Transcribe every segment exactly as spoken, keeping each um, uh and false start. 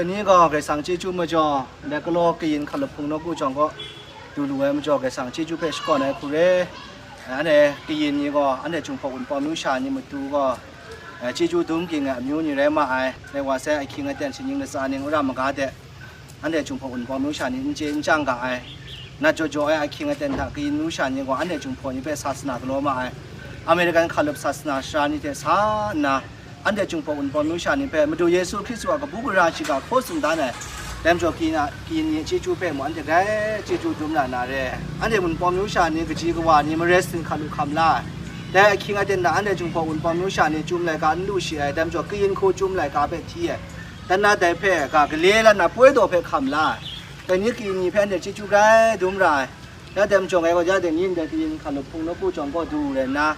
Ni gaw Karai Kasang chyeju majaw, ndai galaw kayin hkalup hpung nawku jawng kaw du lu ai majaw, Karai Kasang chyeju hpe shakawn ai hku re. Anhte kayin ni gaw, anhte Jinghpaw Wunpawng amyu sha ni matu gaw, eh, chyeju dum ging ai amyu ni rai ma ai. Dai wa sai, ahkying aten, shaning latsa ning, wora maga de, anhte Jinghpaw Wunpawng amyu sha ni n chye n chyang ga ai, nat jaw jaw ai ahkying aten hta kayin amyu sha ni gaw, anhte Jinghpaw ni hpe sasana galaw ma ai. American hkalup sasana sara ni hte sa nna, anhte Jinghpaw Wunpawng amyu sha ni hpe Madu Yesu Hkristu a kabu gara shiga hkaw tsun dan ai. Dai majaw kayin a, kayin ni a chyeju hpe mung anhte grai chyeju dum na na re. Anhte Wunpawng amyu sha ni, kaji kawa ni, mare sin hkalup hkam la ai. Dai ahkying aten hta anhte Jinghpaw Wunpawng amyu sha ni chyum laika n lu shi ai, dai majaw kayin hku chyum laika hpe hti ai. Dan na dai hpe ga gale la nna poi daw hpe hkam la ai. Dai ni kayin ni hpe anhte chyeju grai dum ra ai. Ya dai majaw ngai gaw ya dai ni ndai kayin hkalup hpung nawku jawng kaw du rai nna,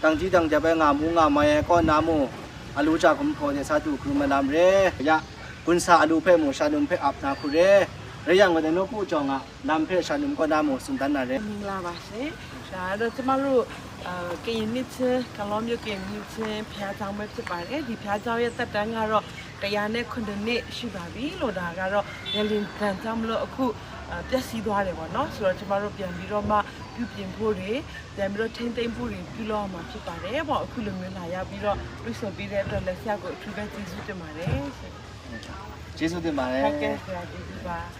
dang di dang jap ai nga mu nga mai ai kaw na mu, alu ja gumhpraw de sa du hkrum ai lam re. Ya, gunsa alu hpe mu shanum hpe ap na hku re. Rai yang gaw dai nawku jawng a lam hpe shanum kaw na mu tsun dan na re. မင်္ဂလာပါရှင်။ ဒါကတော့ကျမတို့အာကရင်နှစ်ချင်း၊ ကလောမျိုးကရင်နှစ်ချင်းဘုရားကျောင်းပဲဖြစ်ပါတယ်။ ဒီဘုရားကျောင်းရဲ့သက်တမ်းကတော့ တစ်ရာနဲ့ခုနှစ်နှစ်ရှိပါပြီလို့၊ ဒါကတော့ငလျင်ဒဏ်ကြောင့်မလို့အခုအာပျက်စီးသွားတယ်ပေါ့နော်။ ဆိုတော့ကျမတို့ပြန်ပြီးတော့မှပြုပြင်ဖို့တွေ၊ ပြန်ပြီးတော့ထိန်းသိမ်းဖို့တွေပြုလုပ်ရမှာဖြစ်ပါတယ်ပေါ့။ အခုလိုမျိုးလာရောက်ပြီးတော့တွေ့ဆုံပေးတဲ့အတွက်လည်းဆရာကိုအထူးပဲကျေးဇူးတင်ပါတယ်ရှင်။ Jesu de mai. ဟုတ်ကဲ့ဆရာ၊ ကျေးဇူးပါ။